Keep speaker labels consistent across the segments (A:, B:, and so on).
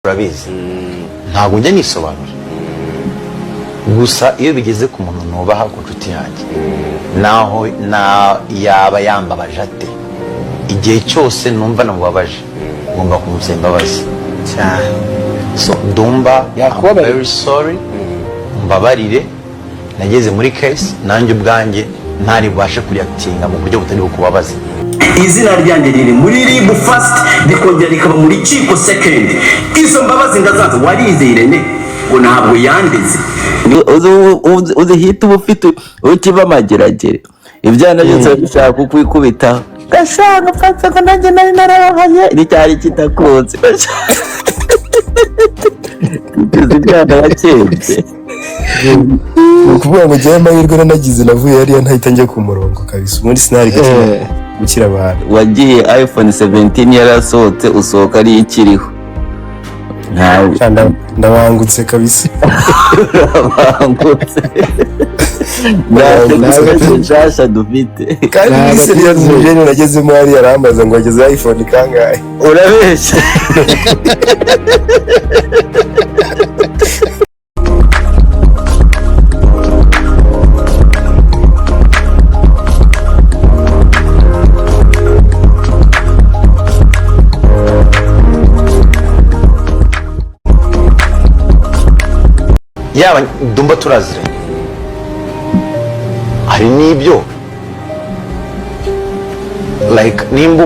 A: Urabizi, ntabwo njya nisobanura. Gusa iyo bigeze ku muntu nubaha, ku nshuti yanjye, naho na yaba yambabaje ate, igihe cyose numva namubabaje, ngomba kumusaba imbabazi.
B: Cyane.
A: So Dumba, I'm
B: Yakubabarira.
A: very sorry, mbabarire. Nageze muri case nanjye ubwanjye ntari bubashe kureactinga mu buryo butari bukubabaze.
C: Izina ryanjye riri muri RIB first, rikongera rikaba mu rukiko second. Izo mbabazi ndazanze. Warizeye Irene ngo ntabwo yandeze.
D: Uzi hita uba ufite ukiva amageragere, ibyana byose bishaka kukwikubitaho, ugasanga mfatse ngo nanjye nari narabahaye n'icyari kitakunze. Uzi ibyana yakembye.
E: Ni ukuvuga ngo njyewe amahirwe nanagize, navuye hariya ntahita njya ku murongo kabisa. Ubundi sinari gukira abantu.
D: Wagiye iPhone 17 yarasohotse, usohoka ariyo ikiriho, ntawe.
E: Sha, ndabangutse kabisa.
D: Urabangutse, nta version nshasha dufite.
E: Kandi
B: Ntabwo
E: muri serious,
B: atize.
E: Umujene nagezemo hariya arambaza ngo ageze iPhone kangahe?
D: Urabeshya.
A: Yaba Dumba turaziranye, hari n'ibyo, like nimba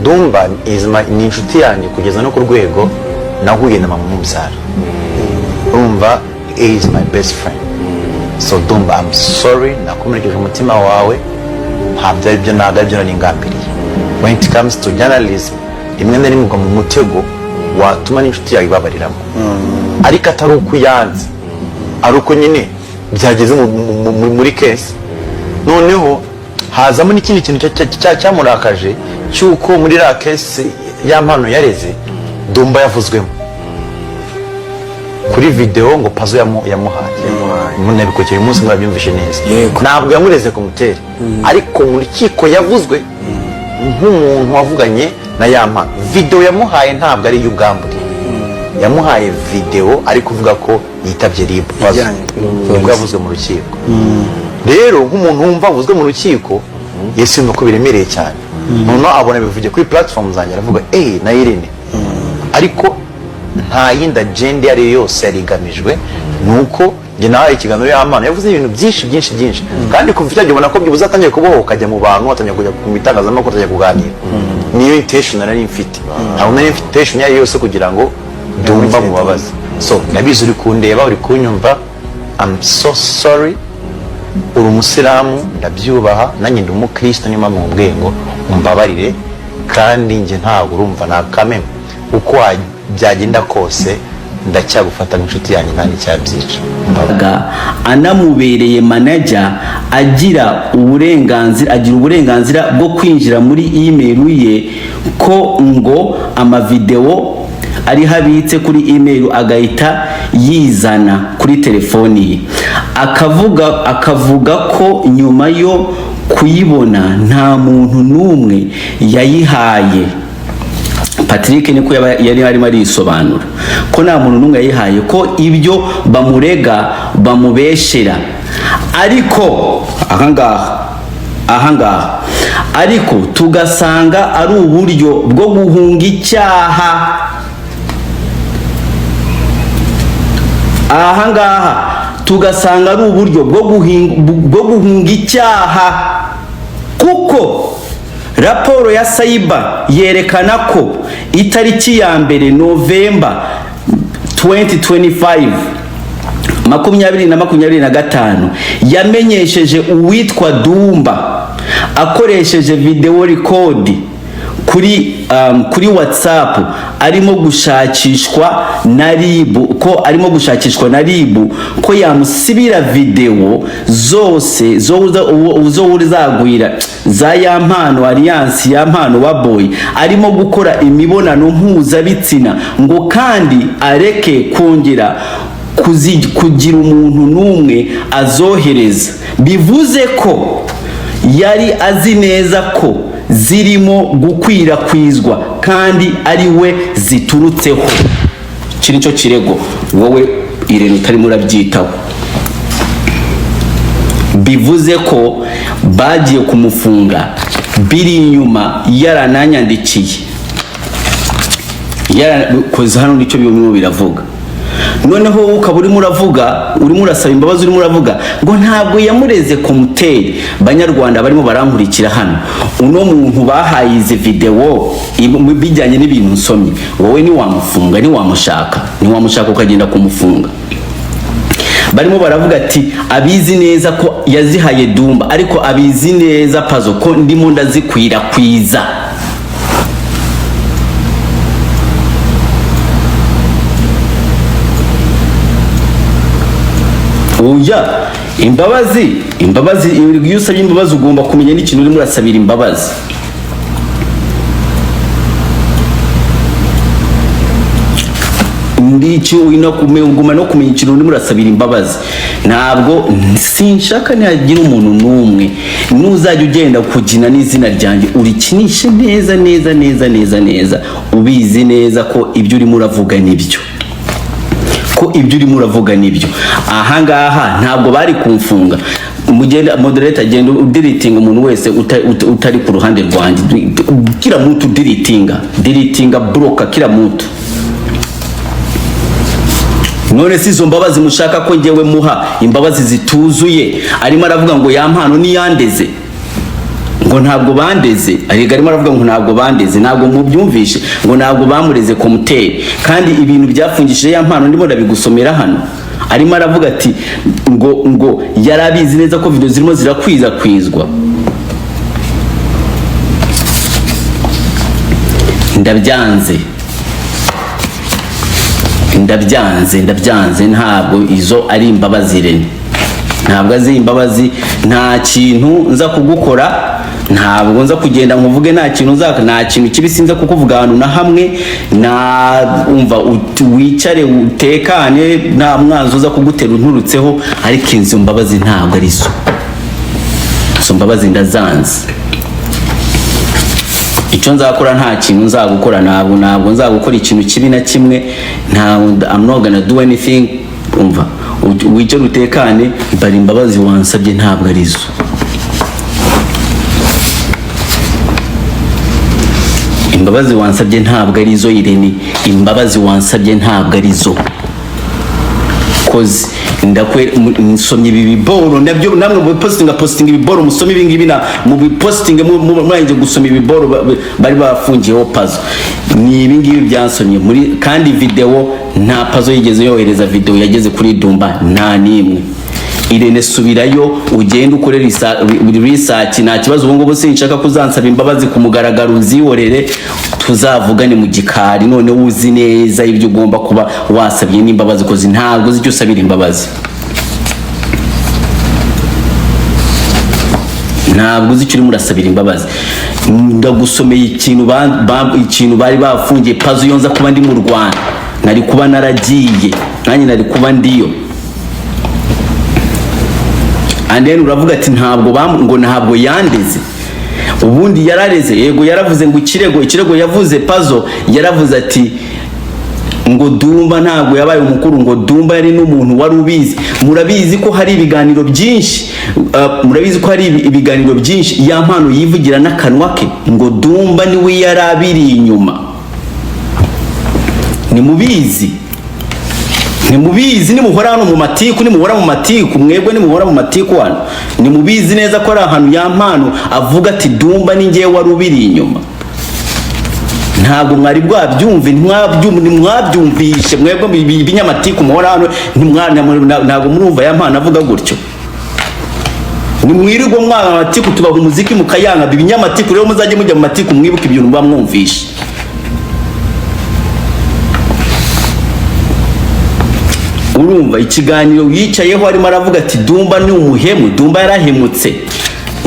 A: Dumba is my, ni inshuti yanjye kugeza no ku rwego nahuye na mama umubyara. Urumva, he is my best friend. So Dumba, I'm sorry nakomerekeje umutima wawe. Ntabwo ari byo, ntabwo ari byo nari ngambiriye. When it comes to journalism, rimwe na rimwe ugwa mu mutego watuma n'inshuti yawe ibabariramo, ariko atari uko uyanze, ari uko nyine byageze muri case. Noneho hazamo n'ikindi kintu cyamurakaje cy'uko muri la case ya mpano yareze Dumba, yavuzwemo kuri video ngo Pazo yamuhaye. Munabikurikiye uyu munsi, mwabyumvishe neza.
E: Yego.
A: Ntabwo yamureze ku muteri, ariko mu rukiko yavuzwe nk'umuntu wavuganye na ya mpano. Video yamuhaye ntabwo ari iy'ubwambure, yamuhaye video ari kuvuga ko yitabye RIB Pazo.
B: Ijyanye.
A: Nibwo yavuzwe mu rukiko. Rero nk'umuntu wumva avuzwe mu rukiko, Yesu, yumva ko biremereye cyane. Noneho abona bivugiye kuri platform zanjye, aravuga eh na Irene. Ariko nta yindi agenda iyo ari yo yose yari igamijwe. Ni uko njye nawe ikiganiro y'amana yavuze ibintu byinshi byinshi byinshi, kandi kuva icyo gihe ubona ko byibuze atangiye kubohoka, ajya mu bantu, atangiye kujya mu bitangazamakuru, atangiye kuganira. Niyo intention nari mfite. Ntabwo nari mfite intention iyo ari yo yose kugira ngo Dumba mubabaze. So ndabizi uri kundeba, uri kunyumva, I'm so sorry. Uri umusilamu, ndabyubaha, nanjye ndi umukristo, niyo mpamvu nkubwiye ngo umbabarire. Kandi njye ntabwo, urumva, nta kameme, uko byagenda kose ndacyagufata nk'inshuti yanjye, nta n'icyabyica. Mbabarira.
C: Anamubereye manager, agira uburenganzira bwo kwinjira muri email ye, ko ngo amavideo ariho abitse kuri email, agahita yizana kuri telefoni ye. Akavuga ko nyuma yo kuyibona nta muntu n'umwe yayihaye. Patrick niko yari arimo arisobanura ko nta muntu n'umwe yayihaye, ko ibyo bamurega bamubeshera. Ariko ahangaha ariko tugasanga ari uburyo bwo guhunga icyaha. Ahangaha tugasanga ari uburyo bwo guhunga icyaha, kuko raporo ya cyber yerekana ko itariki ya 1 Novemba 2025, 2025, yamenyesheje uwitwa Dumba akoresheje video record kuri WhatsApp arimo gushakishwa na RIB, ko arimo gushakishwa na RIB, ko yamusibira video zose zo zagwira za ya mpano alliance ya mpano wa boy arimo gukora imibonano mpuzabitsina, ngo kandi areke kongera kugira umuntu n'umwe azohereza. Bivuze ko yari azi neza ko zirimo gukwirakwizwa kandi ari we ziturutseho. Iki nicyo kirego wowe Irene utarimo urabyitaho. Bivuze ko bagiye kumufunga biri inyuma, yarananyandikiye, yarakoze hano, nicyo birimo biravuga. Noneho wowe ukaba urimo uravuga, urimo urasaba imbabazi, urimo uravuga ngo ntabwo yamureze komuteri. Banyarwanda barimo barankurikira hano, uno muntu bahaye izi videwo bijyanye n'ibintu nsomye, wowe ntiwamufunga? Ntiwamushaka? Ntiwamushaka ukagenda kumufunga? Barimo baravuga ati abizi neza ko yazihaye Dumba, ariko abizi neza Pazo ko ndimo ndazikwirakwiza. Oya, imbabazi, imbabazi, iyo usabye imbabazi ugomba kumenya n'ikintu urimo urasabira imbabazi. Ndicyo uguma no kumenya ikintu urimo urasabira imbabazi. Ntabwo sinshaka nihagira umuntu n'umwe nuzajya ugenda kugina n'izina ryanjye, urikinishe neza neza neza neza neza, ubizi neza ko ibyo urimo uravuga nibyo, ko ibyo urimo uravuga nibyo. Ahangaha ntabwo bari kumfunga. Mugenda, moderator, agenda udeletinga umuntu wese utari ku ruhande rwanjye. Kila muntu deletinga, deletinga, blocka kila muntu. None si izo mbabazi mushaka ko njyewe muha imbabazi zituzuye? Arimo aravuga ngo ya mpano niyandeze, ngo ntabwo bandeze. Ariko arimo aravuga ngo ntabwo bandeze, ntabwo mubyumvishe, ngo ntabwo bamureze komuteri, kandi ibintu byafungishije ya mpano ndimo ndabigusomera hano. Arimo aravuga ati ngo yari abizi neza ko video zirimo zirakwirakwizwa. Ndabyanze, ndabyanze, ndabyanze. Ntabwo izo ari imbabazi Rene, ntabwo azi imbabazi. Nta kintu nza kugukora, ntabwo nza kugenda nkuvuge, nta kintu nza, nta kintu kibi sinza kukuvuga ahantu na hamwe. Na umva wicare utekane, nta mwanzi uza kugutera unturutseho, ariko izo mbabazi ntabwo ari zo. Izo mbabazi ndazanze. Icyo nzakora, nta kintu nzagukora, ntabwo nzagukora ikintu kibi na kimwe. Ntabwo, I'm not gonna do anything. Umva, wicare utekane, bari imbabazi wansabye ntabwo ari zo. Imbabazi wansabye ntabwo ari zo, Irene. Imbabazi wansabye ntabwo ari zo. Koze ndakwe nsomye ibi biboro nabyo, namwe mu postinga, postinga ibiboro, musome ibi ngibi na mu bipostinga, murangije gusoma ibiboro bari bafungiyeho Pazo. Ni ibi ngibi byansomye muri, kandi video nta Pazo yigeze yohereza video yageze kuri Dumba, nta nimwe. Irene, subirayo ugende ukore research, nta kibazo. Ubu ngubu sinshaka kuzansaba imbabazi ku mugaragaro, uzihorere, tuzavugane mu gikari. None uzi neza ibyo ugomba kuba wasabye n'imbabazi, koze ntabwo uzi icyo usabira imbabazi, ntabwo uzi icyo urimo urasabira imbabazi. Ndagusomeye ikintu ikintu bari bafungiye Pazo. Iyo nza kuba ndi mu Rwanda nari kuba naragiye, nanjye nari kuba ndiyo. And then uravuga ati ntabwo ngo ntabwo yandeze. Ubundi yarareze, yego, yaravuze ngo ikirego yavuze, Pazo yaravuze ati ngo Dumba ntabwo yabaye umukuru, ngo Dumba yari n'umuntu wari ubizi. Murabizi ko hari ibiganiro byinshi, murabizi ko hari ibiganiro byinshi ya mpano yivugira n'akanwa ke ngo Dumba niwe yari abiri inyuma. Nimubizi, nimubizi, nimuhora hano mu matiku, nimuhora mu matiku, mwebwe nimuhora mu matiku hano, nimubizi neza ko ari ahantu ya mpano avuga ati Dumba ni njyewe wari ubiri inyuma. Ntabwo mwari bwabyumve, ntimwabyumvishe mwebwe ibinyamatiku muhora hano, ntabwo murumva ya mpano avuga gutyo. Nimwirirwa mwanga amatiku, tubaha umuziki mukayanga, ibinyamatiku rero muzajye mujya mu matiku mwibuke ibintu muba mwumvishe. Urumva ikiganiro yicayeho arimo aravuga ati Dumba ni umuhemu, Dumba yarahemutse.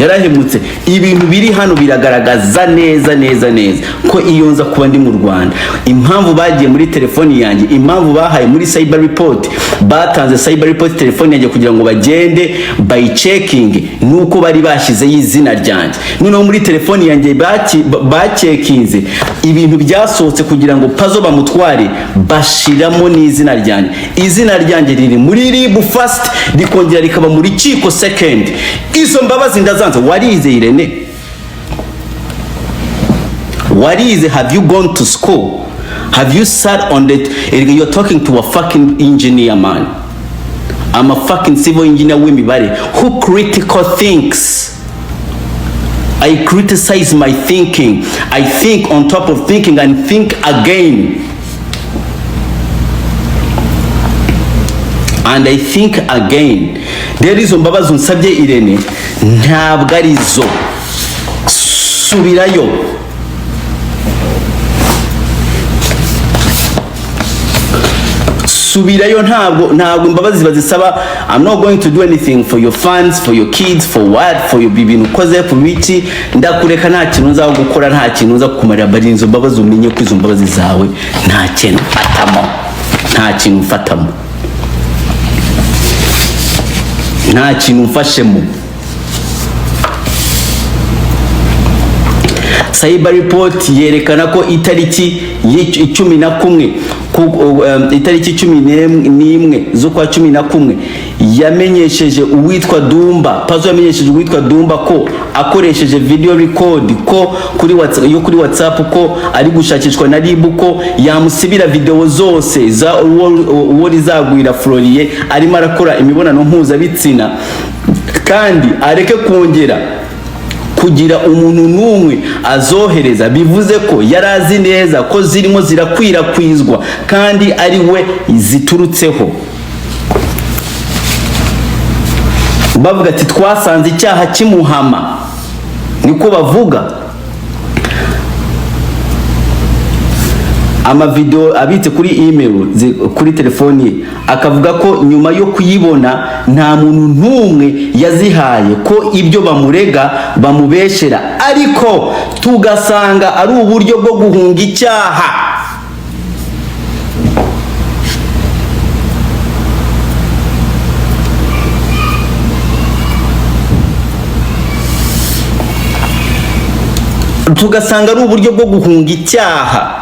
C: Yarahemutse. Ibintu biri hano biragaragaza neza neza neza ko iyo nza kuba ndi mu Rwanda, impamvu bagiye muri telefoni yanjye, impamvu bahaye muri cyber report, batanze cyber report telefoni yanjye kugira ngo bagende bayicekinge, nuko bari bashyizeho izina ryanjye. Noneho muri telefoni yanjye bacekinze ibintu byasohotse kugira ngo Pazo bamutware, bashiramo n'izina ryanjye. Izina ryanjye riri muri RIB first, rikongera rikaba muri rukiko second. Izo mbabazi ndazanze. Warize Irene? Warize? Have you gone to school? Have you sat on the... You're talking to a fucking engineer, man. I'm a fucking civil engineer w'imibare who critical thinks. I criticize my thinking. I think on top of thinking and think again. And I think again. Rero izo mbabazi unsabye Irene ntabwo ari zo. Subirayo. Subirayo, ntabwo imbabazi bazisaba. I'm not going to do anything for your fans, for your kids, for what, for your ibintu ukoze ku biki. Ndakureka, nta kintu nza gukora, nta kintu nza kukumarira. Bari izo mbabazi, umenye ko izo mbabazi zawe nta kintu mfatamo, nta kintu mfatamo, nta kintu mfashemo. Cyber report yerekana ko itariki 11, itariki 11 z'ukwa 11 yamenyesheje uwitwa Dumba Pazo, yamenyesheje uwitwa Dumba ko akoresheje video record ko kuri WhatsApp, yo kuri WhatsApp, ko ari gushakishwa na RIB, ko yamusibira video zose za uwo rizagwira Florie arimo arakora imibonano mpuzabitsina, kandi areke kongera kugira umuntu n'umwe azohereza. Bivuze ko yari azi neza ko zirimo zirakwirakwizwa kandi ari we ziturutseho. Bavuga ati twasanze icyaha kimuhama, niko bavuga. Amavideo abitse kuri email, kuri telefoni ye, akavuga ko nyuma yo kuyibona nta muntu n'umwe yazihaye, ko ibyo bamurega bamubeshera, ariko tugasanga ari uburyo bwo guhunga icyaha. Tugasanga ari uburyo bwo guhunga icyaha,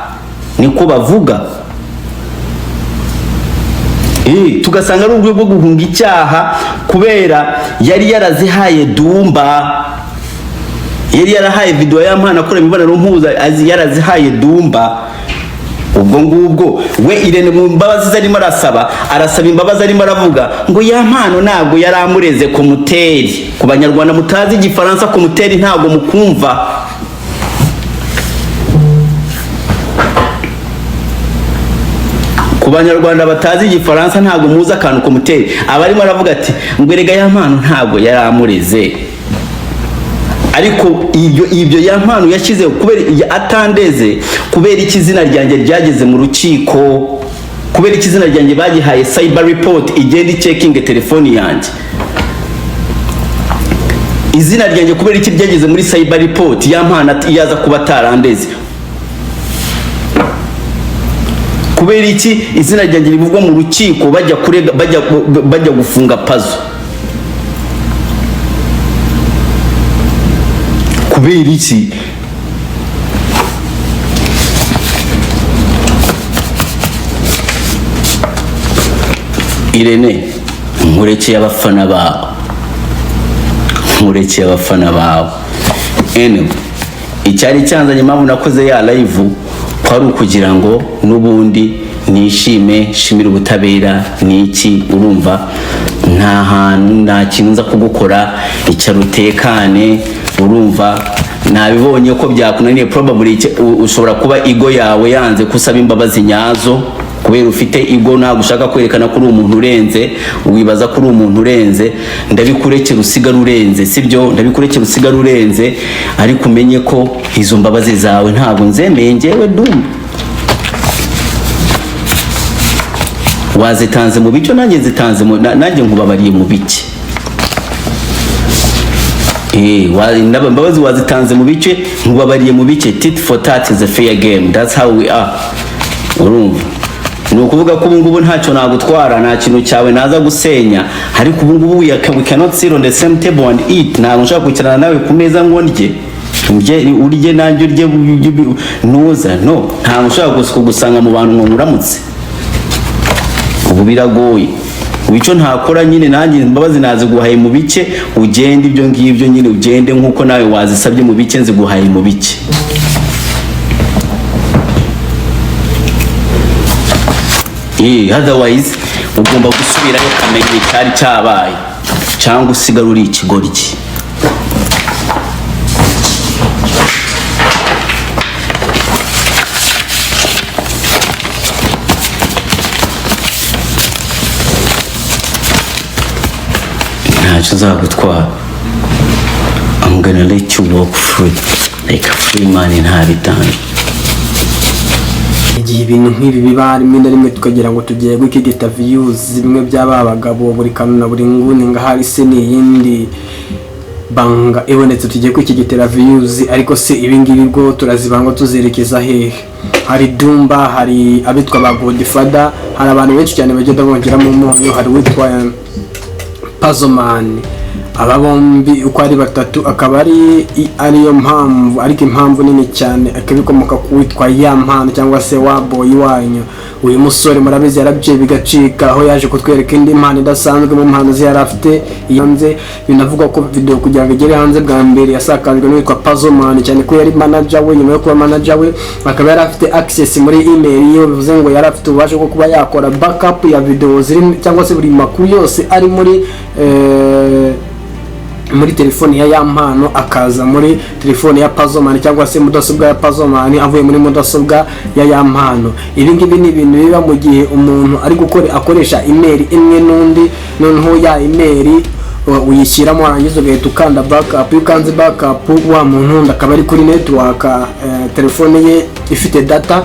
C: niko bavuga. Tugasanga ari uburyo bwo guhunga icyaha kubera yari yarazihaye Dumba, yari yarahaye video ya mpano akora imibonano mpuza, yarazihaye Dumba. Ubwo ngubwo we Irene mu mbabazi ze arimo arasaba imbabazi, arimo aravuga ngo ya mpano ntabwo yari amureze ku muteri. Ku banyarwanda mutazi igifaransa, ku muteri ntabwo mukumva. Ku banyarwanda batazi igifaransa ntabwo muzi akantu ku muteri. Aba arimo aravuga ati ngo erega ya mpano ntabwo yari amureze, ariko ibyo ya mpano yashyizeho kubera atandeze, kubera iki izina ryanjye ryageze mu rukiko, kubera iki izina ryanjye bagihaye cyber report igenda icekinge telefoni yanjye, izina ryanjye kubera iki ryageze muri cyber report, ya mpano yaza kuba atarandeze, kubera iki izina ryanjye rivugwa mu rukiko bajya kurega, bajya gufunga Pazo, kubera iki? Irene, nkurekeye abafana bawe, nkurekeye abafana bawe. Anyway, icyari cyanzanye, impamvu nakoze ya live, kwari ukugira ngo n'ubundi nishime, nshimire ubutabera niki. Urumva nta hantu, nta kintu nza kugukora, icara utekane. Urumva nabibonye ko byakunaniye, probably ushobora kuba ego yawe yanze kusaba imbabazi nyazo kubera ufite ego, ntabwo ushaka kwerekana ko uri umuntu urenze, wibaza ko uri umuntu urenze. Ndabikurekera usigara urenze, sibyo? Ndabikurekera usigara urenze, ariko umenye ko izo mbabazi zawe ntabwo nzemeye njyewe. Dumba wazitanze mu bice, nanjye nzitanze nanjye nkubabariye mu bike. Imbabazi wazitanze mu bice, nkubabariye mu bice. Tit for tat is a fair game, that's how we are. Urumva, ni ukuvuga ko ubu ngubu ntacyo nagutwara, nta kintu cyawe naza gusenya, ariko ubu ngubu we cannot sit on the same table and eat. Ntabwo nshobora kwicarana nawe ku meza ngo ndye, urye, urye nanjye urye ntuza. No, ntabwo nshobora kugusanga mu bantu ngo nkuramutse. Ubu biragoye. Ubu icyo ntakora nyine, nanjye imbabazi naziguhaye mu bice, ugende ibyo ngibyo nyine, ugende nk'uko nawe wazisabye mu bice, nziguhaye mu bice. Otherwise ugomba gusubirayo ukamenya icyari cyabaye, cyangwa usigara uri ikigoryi. Ntacyo nzagutwara. I'm gonna let you walk free like a free man. Nta bitanga.
B: Igihe ibintu nk'ibi biba, rimwe na rimwe tukagira ngo tugiye gukigita views, bimwe by'aba bagabo, buri kantu na buri nguni, ngo ahari se ni iyindi banga ibonetse tugiye kwikigitira views. Ariko se ibi ngibi bwo turaziba ngo tuzerekeza hehe? Hari Dumba, hari abitwa ba Godfather, hari abantu benshi cyane bagenda bongeramo umunyu, hari uwitwa Pazzoman. Aba bombi uko ari batatu akaba ari ariyo mpamvu, ariko impamvu nini cyane akaba ikomoka ku witwa Ya Mpano cyangwa se wa boy wanyu. Uyu musore murabizi yarabyiye bigacika, aho yaje kutwereka indi mpano idasanzwe mu mpano ze yari afite hanze. Binavugwa ko video kugira ngo igere hanze bwa mbere yasakajwe n'uwitwa Pazzoman, cyane ko yari manager we. Nyuma yo kuba manager we, akaba yari afite access muri email ye, bivuze ngo yari afite ububasha bwo kuba yakora backup ya video ziri cyangwa se buri makuru yose ari muri telefoni ya Ya Mpano, akaza muri telefoni ya Pazzoman cyangwa se mudasobwa ya Pazzoman, avuye muri mudasobwa ya Ya Mpano. Ibi ngibi ni ibintu biba mu gihe umuntu ari gukora akoresha email imwe n'undi, noneho ya email uyishyiramo, warangiza ugahita ukanda backup. Iyo ukanze backup, wa muntu wundi akaba ari kuri network, telefone ye ifite data,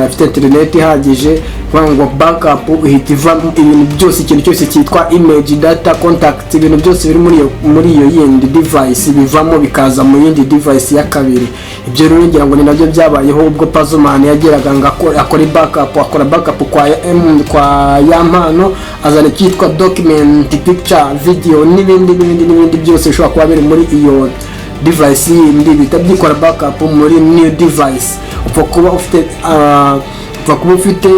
B: ifite internet ihagije, kuvuga ngo backup ihita iva ibintu byose, ikintu cyose cyitwa image, data, contact, ibintu byose biri muri iyo yindi device bivamo bikaza mu yindi device ya kabiri. Ibyo rero ngira ngo ni nabyo byabayeho ubwo Pazzoman yageraga ngo akore backup, akora backup kwa Ya Mpano, azana icyitwa document, picture, video n'ibindi n'ibindi n'ibindi byose bishobora kuba biri muri iyo device yindi, bihita byikora backup muri new device. Upfa kuba ufite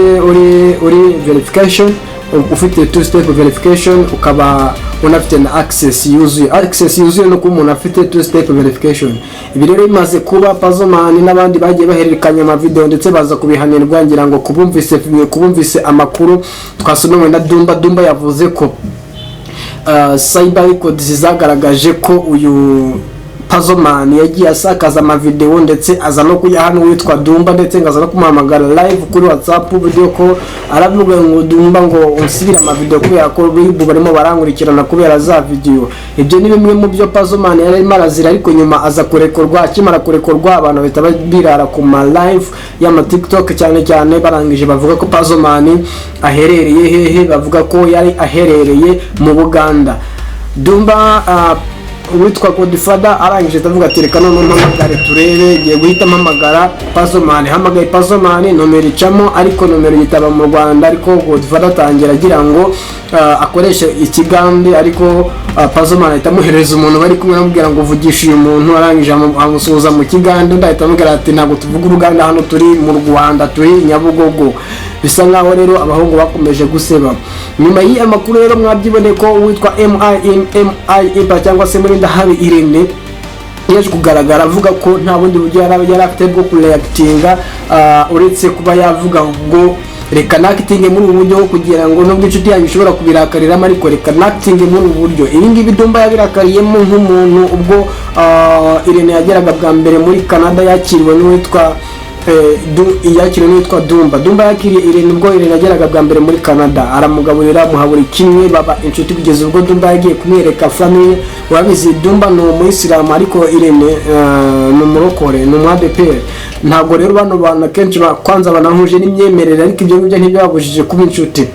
B: uri verification, ufite two step verification, ukaba unafite na access yuzuye. Access yuzuye no kuba umuntu afite two step verification. Ibi rero bimaze kuba, Pazzoman n'abandi bagiye bahererekanya amavideo ndetse baza kubihanirwa. Ngira ngo kubumvise amakuru twasomewe na Dumba, Dumba yavuze ko cyber records zagaragaje ko uyu Pazzoman yagiye asakaza amavideo, ndetse aza no kujya hano witwa Dumba, ndetse ngo aza no kumuhamagara live kuri WhatsApp video, ko aravuga ngo: "Dumba, ngo unsibire amavideo kubera ko RIB barimo barankurikirana kubera za video." Ibyo ni bimwe mu byo Pazzoman yari arimo arazira, ariko nyuma aza kurekurwa. Akimara kurekurwa, abantu bahita birara ku ma live y'ama TikTok cyane cyane, barangije bavuga ko Pazzoman aherereye hehe? Bavuga ko yari aherereye mu Buganda. Dumba, uwitwa Godfather arangije ndavuga ati: "Reka none mpamagare turebe." Ngiye guhita mpamagara Pazzoman. Hamagaye Pazzoman, nomero icamo, ariko nomero yitaba mu Rwanda. Ariko Godfather atangira agira ngo akoreshe ikigambi, ariko Pazzoman ahita amuhereza umuntu bari kumwe, amubwira ngo: "Vugisha uyu muntu." Arangije amusuhuza mu kigande, undi ahita amubwira ati: "Ntabwo tuvuga Uruganda hano, turi mu Rwanda, turi Nyabugogo." Bisa nkaho rero abahungu bakomeje guseba. Nyuma y'iyi makuru rero, mwabyiboneye ko uwitwa MIMI cyangwa se Murindahabi Irene yaje kugaragara avuga ko nta bundi buryo yari afite bwo kureactinga, uretse kuba yavuga ngo: "Reka nactinge muri ubu buryo, kugira ngo nubwo inshuti yanyu ishobora kubirakariramo, ariko reka nactinge muri ubu buryo." Ibi ngibi Dumba yabirakariyemo nk'umuntu. Ubwo Irene yageraga bwa mbere muri Canada, yakiriwe n'uwitwa Dumba. Dumba yakiriye Irene ubwo Irene yageraga bwa mbere muri Canada, aramugaburira, amuha buri kimwe, baba inshuti kugeza ubwo Dumba yagiye kumwereka famille. Urabizi, Dumba ni umuyisilamu, ariko Irene ni umurokore, ni umu ADEPR. Ntabwo rero bano bantu akenshi kwanza banahuje n'imyemerere, ariko ibyo ngibyo ntibyababujije kuba inshuti.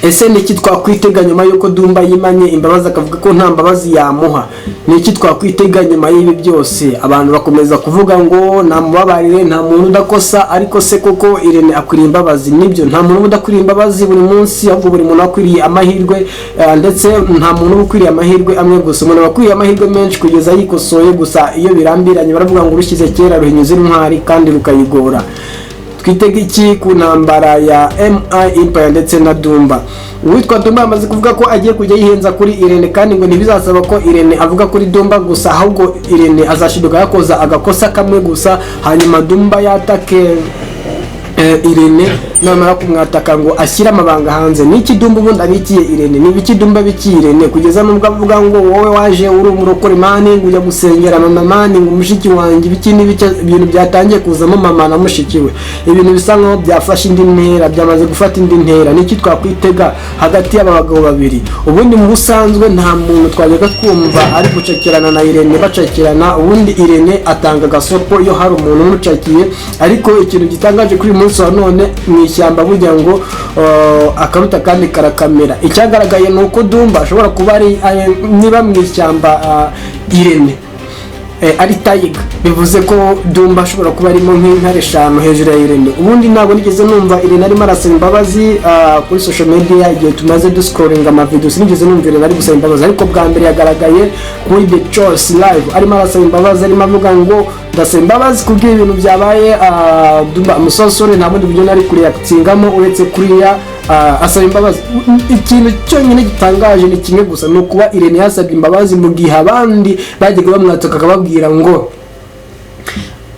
B: Ese ni iki twakwitega nyuma y'uko Dumba yimanye imbabazi, akavuga ko nta mbabazi yamuha? Ni iki twakwitega nyuma y'ibi byose? Abantu bakomeza kuvuga ngo namubabarire, nta muntu udakosa. Ariko se koko Irene akwiriye imbabazi? Nibyo, nta muntu udakwiriye imbabazi buri munsi, ahubwo buri muntu akwiriye amahirwe, ndetse nta muntu uba ukwiriye amahirwe amwe gusa. Umuntu aba akwiriye amahirwe menshi kugeza yikosoye. Gusa iyo birambiranye, baravuga ngo urushyize kera ruhinyuza intwari kandi rukayigora. Twitega iki ku ntambara ya MI Empire ndetse na Dumba? Uwitwa Dumba yamaze kuvuga ko agiye kujya yihenza kuri Irene, kandi ngo ntibizasaba ko Irene avuga kuri Dumba gusa, ahubwo Irene azashiduka yakoza agakosa kamwe gusa, hanyuma Dumba yatake Irene. Namara kumwataka ngo ashyire amabanga hanze. Niki Dumba ubundi abikiye Irene? Ni ibiki Dumba abikiye Irene, kugeza nubwo avuga ngo wowe waje uri umurokore man, ngo ujya gusengera mama man, ngo mushiki wanjye, ibiki n'ibiki? Ibintu byatangiye kuzamo mama na mushiki we, ibintu bisa nkaho byafashe indi ntera, byamaze gufata indi ntera. Niki twakwitega hagati y'aba bagabo babiri? Ubundi mu busanzwe nta muntu twajyaga twumva ari gucakirana na Irene, bacakirana. Ubundi Irene atanga agasopo iyo hari umuntu umucakiye. Ariko ikintu gitangaje kuri uyu munsi wa none, mu ishyamba burya ngo akaruta kandi karakamera. Icyagaragaye ni uko Dumba ashobora kuba ari niba mu ishyamba Irene ari tiger, bivuze ko Dumba ashobora kuba arimo nk'intare eshanu hejuru ya Irene. Ubundi ntabwo nigeze numva Irene arimo arasaba imbabazi kuri social media. Igihe tumaze duscrollinga amavideo, sinigeze numva Irene ari gusaba imbabazi, ariko bwa mbere yagaragaye kuri The Choice Live arimo arasaba imbabazi, arimo avuga ngo ndasaba imbabazi kubw'ibintu ibintu byabaye. Dumba umusosore, nta bundi buryo nari kureactingamo uretse kuriya. Asaba imbabazi. Ikintu cyonyine gitangaje ni kimwe gusa, ni ukuba Irene yasabye imbabazi mu gihe abandi bajyaga bamwataka, akababwira ngo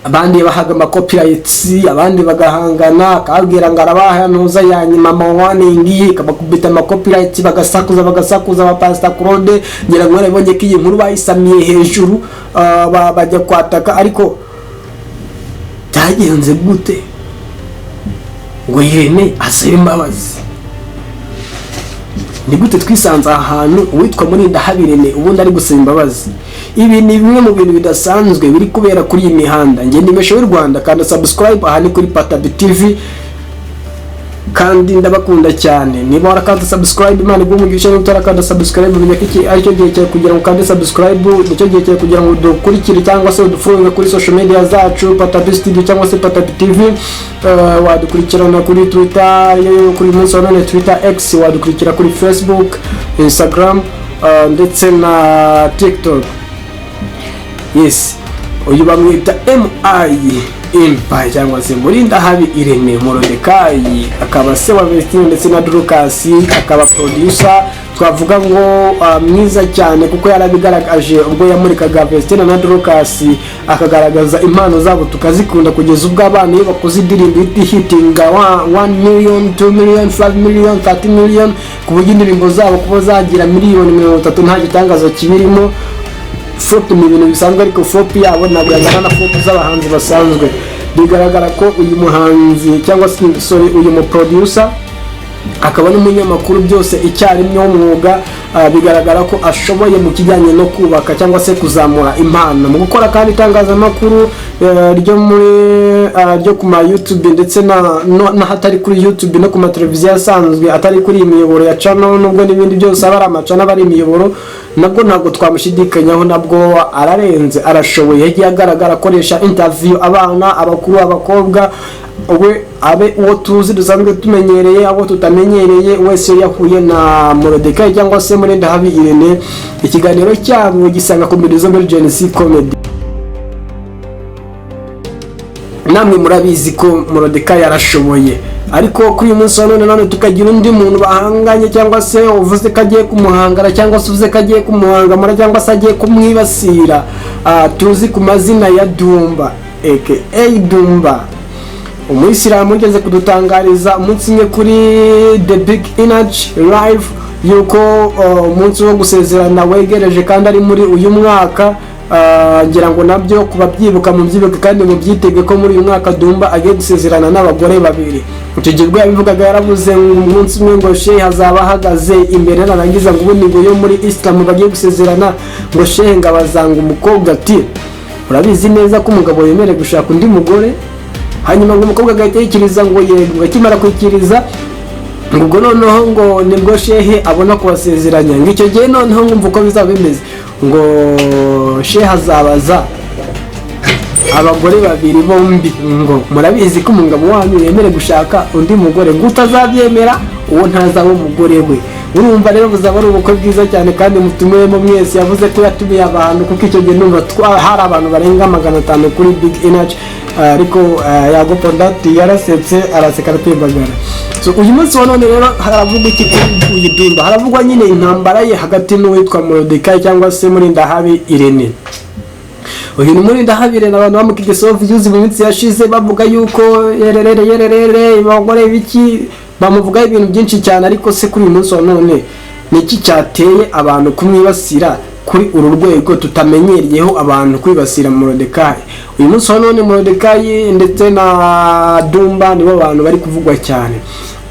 B: abandi bahaga amacopyrights, abandi bagahangana, akababwira ngo arabaha ntuza ya nyuma, amawarning, akabakubita amacopyrights, bagasakuza, bagasakuza. Ba Pastor Claude, ngira ngo mwarabibonye ko iyi nkuru bayisamiye hejuru, bajya kwataka. Ariko byagenze gute ngo Irene asabe imbabazi? Ni gute twisanze aha hantu uwitwa Murindahabi Irene ubundi ari gusaba imbabazi? Ibi ni bimwe mu bintu bidasanzwe biri kubera kuri iyi mihanda. Ngenda imesho y'u Rwanda, kanda subscribe. Aha ni kuri Patabi TV kandi ndabakunda cyane. Niba warakanda subscribe, Imana iguhe umugisha. Niba utarakanda subscribe, menya ko iki aricyo gihe cyawe kugira ngo ukande subscribe. Nicyo gihe cyawe kugira ngo udukurikire cyangwa se udufollowe kuri social media zacu, Patabi Studio cyangwa se Patabi TV. Wadukurikirana kuri Twitter yo kuri munsi wa none, Twitter X, wadukurikira kuri Facebook, Instagram, ndetse na TikTok. Yes, uyu bamwita MI Empire cyangwa se Murindahabi Irene Morodekayi, akaba se wa Vestine ndetse na Dorcas, akaba producer twavuga ngo mwiza cyane, kuko yarabigaragaje ubwo yamurikaga Vestine na Dorcas, akagaragaza impano zabo tukazikunda, kugeza ubwo abana iyo bakoze indirimbo ihita hitinga 1 million, 2 million, 5 million, 30 million, ku buryo indirimbo zabo kuba zagira miliyoni 30 nta gitangaza kibirimo. Flop ni ibintu bisanzwe, ariko flop yabo ntabwo yangana na flop z'abahanzi basanzwe. Bigaragara ko uyu muhanzi cyangwa se, sorry, uyu muproducer akaba n'umunyamakuru byose icyarimwe w'umwuga, bigaragara ko ashoboye mu kijyanye no kubaka cyangwa se kuzamura impano mu gukora kandi itangazamakuru ryo muri ryo ku ma YouTube ndetse n'ahatari kuri YouTube no ku mateleviziyo asanzwe atari kuri iyi miyoboro ya channel, nubwo n'ibindi byose aba ari amachannel, aba ari imiyoboro, nabwo ntabwo twamushidikanyaho, nabwo ararenze, arashoboye. Yagiye agaragara akoresha interview abana, abakuru, abakobwa, we abe uwo tuzi dusanzwe tumenyereye, abo tutamenyereye wese, iyo yahuye na Morodekayi cyangwa se Murindahabi Irene, ikiganiro cyabo gisanga comedy zo muri Gen Z Comedy. Namwe murabizi ko Morodekayi arashoboye. Ariko kuri uyu munsi wa none none tukagira undi muntu bahanganye, cyangwa se uvuze ko agiye kumuhangara, cyangwa se uvuze ko agiye kumuhangamura, cyangwa se agiye kumwibasira, tuzi ku mazina ya Dumba aka Dumba, umuyisilamu ugeze kudutangariza umunsi umwe kuri The Big Energy Live yuko umunsi wo gusezerana wegereje kandi ari muri uyu mwaka. Ngira ngo nabyo kubabyibuka mubyibuke kandi mubyitege ko muri uyu mwaka Dumba agiye gusezerana n'abagore babiri. Icyo gihe ubwo yabivugaga, yaravuze ngo umunsi umwe ngo shehe azaba ahagaze imbere, narangiza ngo ubundi ngo yo muri Isilamu bagiye gusezerana, ngo shehe ngo abazanga umukobwa ati: "Urabizi neza ko umugabo yemerewe gushaka undi mugore?" Hanyuma ngo umukobwa agahita yikiriza ngo yego. Akimara kwikiriza Ngo ubwo noneho ngo nibwo shehe abona kubasezeranya. Ngo icyo gihe noneho ngumva uko bizaba bimeze, ngo shehe azabaza abagore babiri bombi ngo: "Murabizi ko umugabo wanyu yemerewe gushaka undi mugore?" Ngo utazabyemera, uwo ntazaba umugore we. Urumva rero buzaba ari ubukwe bwiza cyane kandi mutumiwemo mwese. Yavuze ko yatumiye abantu, kuko icyo gihe numva hari abantu barenga 500 kuri Big Energy. Ariko Yago Pondati yarasetse, araseka, aratembagara. So uyu munsi wa none rero haravugwa iki kuri uyu Dumba? Haravugwa nyine intambara ye hagati n'uwitwa Morodekayi cyangwa se Murindahabi Irene. Uyu ni Murindahabi Irene, abantu bamukigeseho views mu minsi yashize, bavuga yuko yererere yererere abagore biki, bamuvugaho ibintu byinshi cyane. Ariko se kuri uyu munsi wa none ni iki cyateye abantu kumwibasira kuri uru rwego tutamenyereyeho abantu kwibasira Morodekayi? Uyu munsi wa none Morodekayi ndetse na Dumba nibo bantu bari kuvugwa cyane.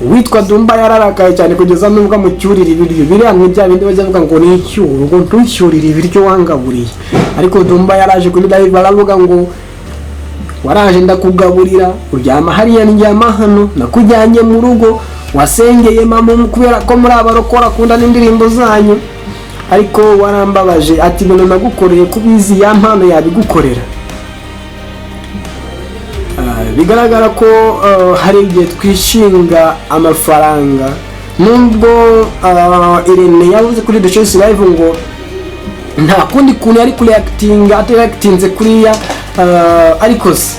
B: Uwitwa Dumba yararakaye cyane kugeza n'ubwo amucyurira ibiryo. Biriya ni bya bindi bajya bavuga ngo ni icyuro, ngo ntucyurire ibiryo wangaburiye. Ariko Dumba yaraje kuri live aravuga ngo: "Waraje ndakugaburira, uryama hariya, ndyama hano, nakujyanye mu rugo, wasengeye mama kubera ko muri abarokora akunda n'indirimbo zanyu, ariko warambabaje." Ati: "Ibintu nagukoreye, kubizi ya mpano yabigukorera?" Bigaragara ko hari igihe twishinga amafaranga, nubwo Irene yavuze kuri The Choice Live ngo nta kundi kuntu yari kureactinga atareactinze kuriya. Ariko se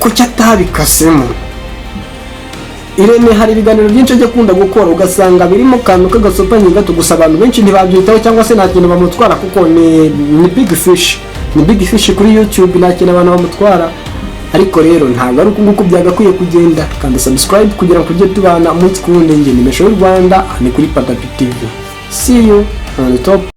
B: kuki atabikasemo? Irene hari ibiganiro byinshi ajya akunda gukora, ugasanga birimo akantu k'agasopanyi gato gusa. Abantu benshi ntibabyitaho cyangwa se nta kintu bamutwara, kuko ni big fish, ni big fish kuri YouTube, nta kintu abantu bamutwara. Ariko rero ntabwo ari uku nguku byagakwiye kugenda. Kanda subscribe kugira ngo tujye tubana umunsi ku wundi. Njye ni Mesho y'u Rwanda, ni kuri Patapi TV. See you on the top.